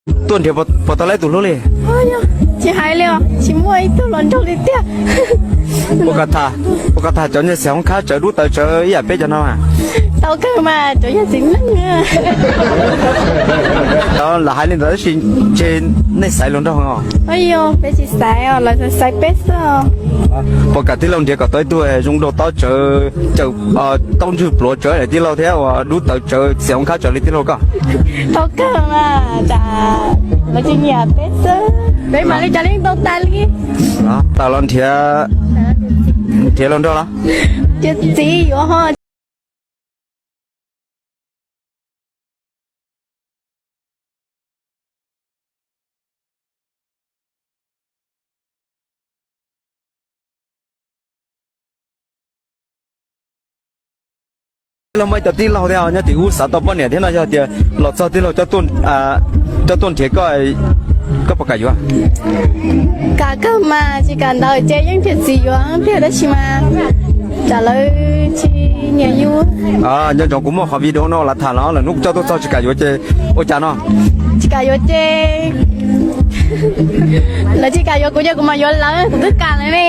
Tuaj nrhiav puas tau laib tus hlub li? Tsis hais li os, tsis muaj ib tug los nrog li tiag. Ua koj tham, ua koj tham cov niag xim hoob khab tsawv dub tawv tsawv ib yam peb cov no mas. Tau kawg mas, cov yog txiv neej. Lawv hais li ntawd tab sis ntshe nej xaiv luag nraug os. Peb tsis xaiv os, lawv xaiv peb xwb. Puas kam tij laug nrhiav kom tau ib tug zoo dua taub tsawv, cawm taub ntswg pluav tsawv tij laug thiab uas dub tawv tsawv xim hoob khab tsawv li tij laug koj? Tau kawg mas, lawv tsis nyiam peb xwb, peb mam li cas li tau tas li. Tawm los nrhiav, nrhiav luag nraug los? Txiv yuav ho. Tij laug muaj ib co tij laug thiab nyob tim ub xav tau poj niam thiab no, yog tias los txog tij laug coj tuaj nrhiav koj, koj puas kam yuav? Kam kawg mas, tsis kam ntawd ces yeej nrhiav txiv yuav tiag tab sis mas tsam lawv tsis nyiam yus. Nco ntsoov kuv muaj qhov video no lawv tham los lawm hnub kuv coj tuaj txog tsis kam yuav ces ua cas no? Tsis kam yuav ces lawv tsis kam yuav kuv ces kuv mam yuav lawv, kuv twb kam lawv ne.